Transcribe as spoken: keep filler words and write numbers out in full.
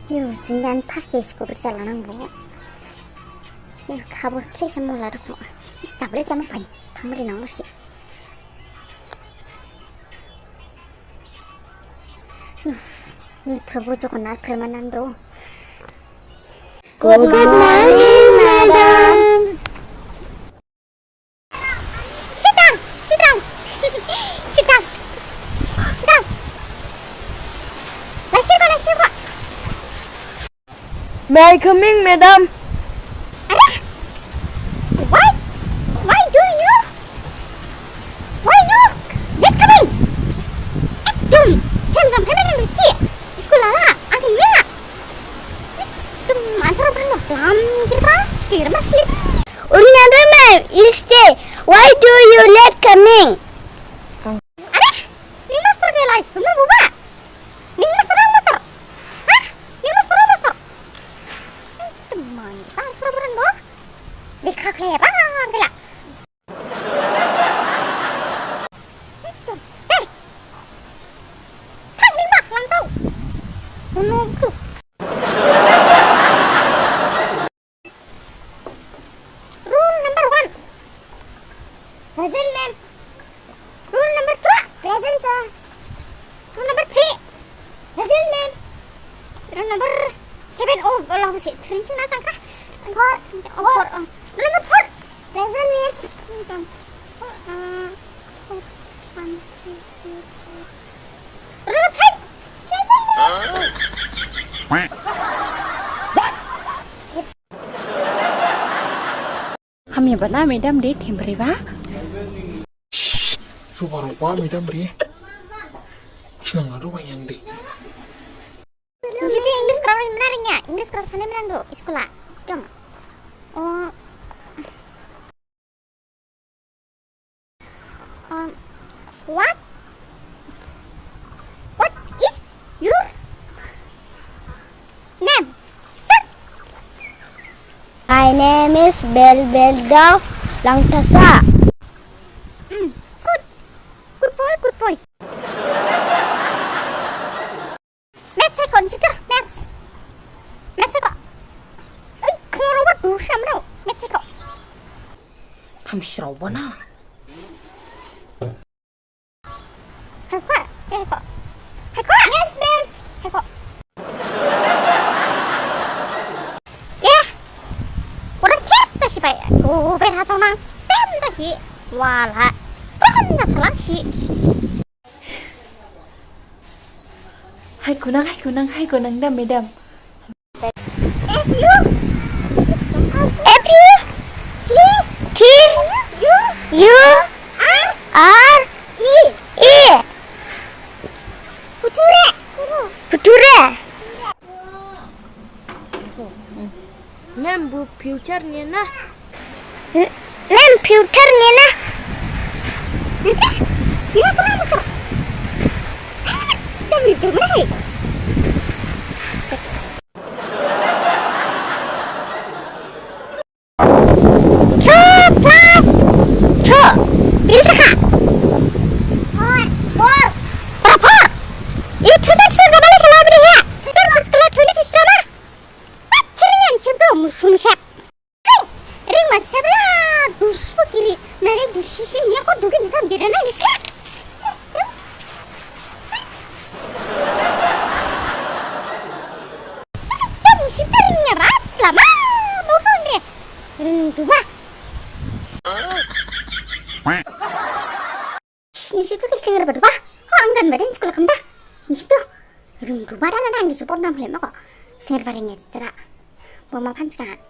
Yo, jini ani first day school beri jalanang bo. Yo, khabo khe se mola dukho. Is jable jama pai. Thamri nang lo si. Yo, ye Prabhu Jagannath Premanando. Good morning, madam. Sit down, sit down. Sit down. Sit down. Lai sirkho, lai sirkho. May I coming, madam? Are? Why? Why do you? Why you late coming? Ekdom, time jang time jang si. School ala, ang kini la. Ekdom, answer apa no? Lam kira, sir masli. Uri nada me, ilste. Why do you late coming? Are? Ni master ke lai, benar buba? Ni master ang master? Hah? Ni master ang master? Teman, tak seru beran bo. Lekha khlaiba gela. Deh. Thang ni mak langtau. Bunuh tu. Rule number one. Present, ma'am. Rule number two. Present, sir. Rule number three. Present, ma'am. Rule number seven. Oh, Allah, si three na tangka. Four. Oh, four. Oh. Rule number four. Present, miss. Uh, four. One, two, three, four. Rule number five. Present, ma'am. Hamya bana madam de thembre ba. Subar ba madam de. Sinang ladu ba yang de. Nisi tu English kau mana ringnya? English kau sana mana tu? Sekolah. Dong. Oh. Um, what? What is your name? Sir? My name is Bel Bel Dog Langthasa. Mm, good. Good boy, good boy. Maths hai kon sika, maths. Maths hai ko. Ei, khoro ba du samrao. Maths hai ko. Tham sirao ba na. Hai ko, hai ko. Hai ko. Yes, ma'am. Hai ko. Ye. Ora ther ta si bai. O, bai ha chonang. Stem ta si. Wala. Stem ta thalang si. Hai kunang, hai kunang, hai kunang da madam. F U. F U. T. T. U. U. R. R. E. E. Future. Future. Nang bu future ni na. Nang future ni na. Two plus two. Beri kha. Four. Four. Four. Itu tak sih gak balik ke library ya. Itu mas kelas tujuh di sana. Pacirin yang cemprong musuh siap. Ring macam lah, dus kiri. Nari dus sisi ni aku dukin hitam jadi nangis. Kan si ringnya rat selama mau kau ni. Ring dua. Ni situ ke selinger berdua. Kau anggan badan sekolah kemda. Ni situ. Ring dua dah nana ni support nam lem aku. Selinger badannya tera. Bawa makan sekarang.